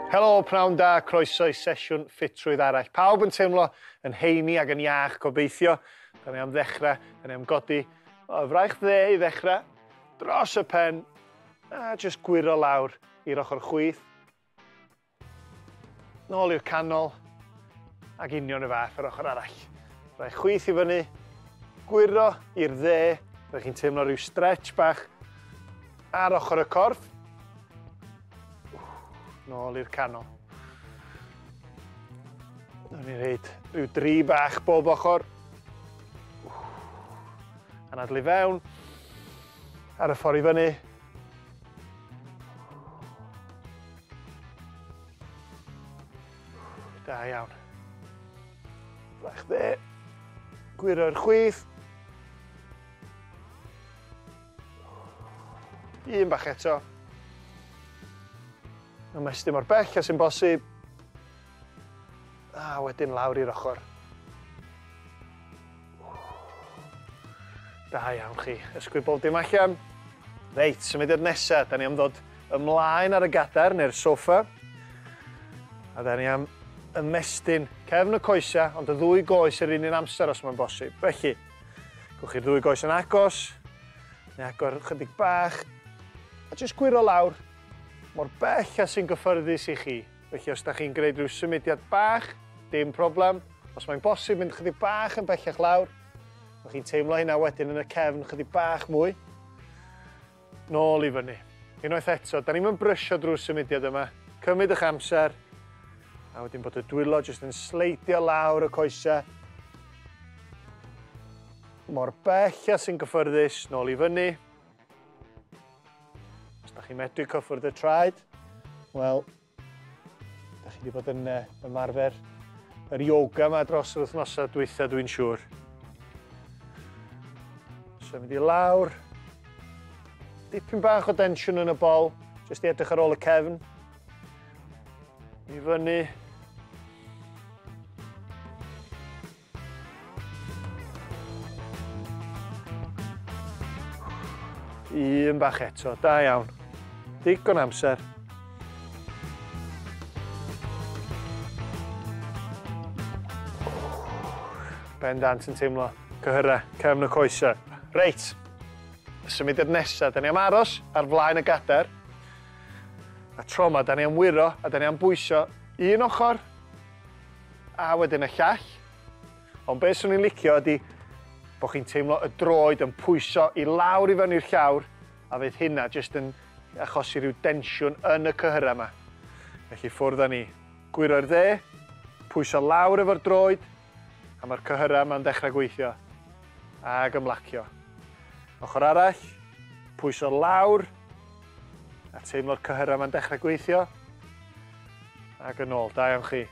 Helo, pnawn da, croeso i sesiwn ffitrwydd arall. Pawb yn teimlo yn heini ac yn iach, gobeithio. Da ni am ddechrau, da ni am godi o fraich dde i ddechrau, dros y pen, a jyst gwyro lawr i'r ochr chwith. Nôl i'r canol, ac union y fath yr ochr arall. Fraich chwith i fyny, gwyro i'r dde, rydych chi'n teimlo rhyw stretch bach ar ochr y corff. Nôl i'r canol. Nawn ni reid rhyw dri bach bob ochr. Anadlu fewn. Ar y ffordd i fyny. Da iawn. Braich dde. Gwyro'r chwith. Un bach eto. Ymestyn mor bell as sy'n bosib. A wedyn lawr i'r ochr. Da iawn chi. Ysgwyd bob dim allan. Reit, symudiad nesaf. Da ni am ddod ymlaen ar y gadair neu'r soffa. A da ni am ymestyn cefn y coesa, ond y ddwy goes yr un amser os mae'n bosib. Felly, gwch chi'r ddwy goes yn agos, neu agor chydig bach, a jyst gwyro lawr mor bell a sy'n gyffyrddus i chi. Felly os da chi'n gwneud rhyw symudiad bach, dim problem. Os mae'n bosib mynd chydig bach yn bellach lawr, mae chi'n teimlo hynna wedyn yn y cefn chydig bach mwy. Nôl i fyny. Unwaith eto, da ni'n brysio drwy'r symudiad yma. Cymryd eich amser, a wedyn bod y dwylo jyst yn sleidio lawr y coesau. Mor bell a sy'n gyffyrddus, nôl i fyny. Os da chi'n medru cyffwrdd y traed, wel, da chi wedi bod yn ymarfer yr yoga yma dros yr wythnosau dwytha, dwi'n siŵr. Symud i lawr. Dipyn bach o densiwn yn y bol, jyst i edrych ar ôl y cefn. I fyny. Un bach eto, da iawn. Digon amser. Bendant yn teimlo cyhyrau, cefn y coesau. Reit, y symudiad nesaf, da ni am aros ar flaen y gadair. A tro yma, da ni am wyro a da ni am bwyso un ochr a wedyn y llall. Ond beth swn i'n licio ydy bod chi'n teimlo y droed yn pwyso i lawr i fewn i'r llawr, a fydd hynna jyst yn achosi rhyw densiwn yn y cyhyrau yma. Felly ffwrdd â ni. Gwyro'r dde, pwyso lawr efo'r droed, a mae'r cyhyrau yma'n dechrau gweithio. Ag ymlacio. Ochr arall, pwyso lawr, a teimlo'r cyhyrau yma'n dechrau gweithio. Ac yn ôl, da iawn chi.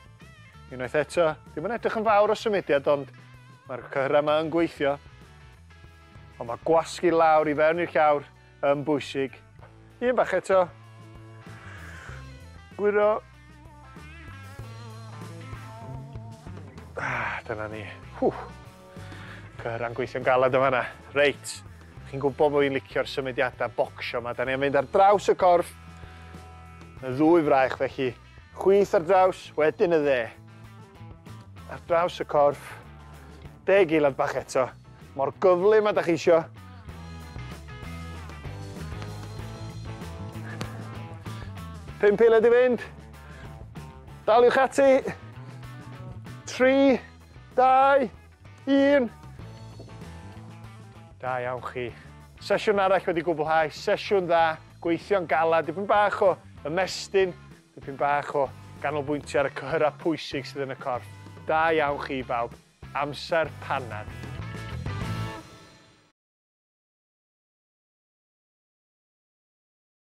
Unwaith eto, ddim yn edrych yn fawr o symudiad, ond mae'r cyhyrau yma yn gweithio. Ond mae gwasgu lawr i fewn i'r llawr yn bwysig. Un bach eto. Gwyro. Dyna ni. Cyhyrau'n gweithio'n galed yma yna. Reit, chi'n gwybod bod fi'n licio'r symudiadau bocsio yma. Da ni am fynd ar draws y corff. Y ddwy fraich felly. Chwith ar draws, wedyn y dde. Ar draws y corff. 10 eiliad bach eto. Mor gyflym a da chi isio. 5 eiliad i fynd. Daliwch ati. 3, 2, 1. Da iawn chi. Sesiwn arall wedi gwblhau, sesiwn dda, gweithio'n galad, dipyn bach o ymestyn, dipyn bach o ganolbwyntio ar y cyhyrau pwysig sydd yn y corff. Da iawn chi bawb. Amser panad.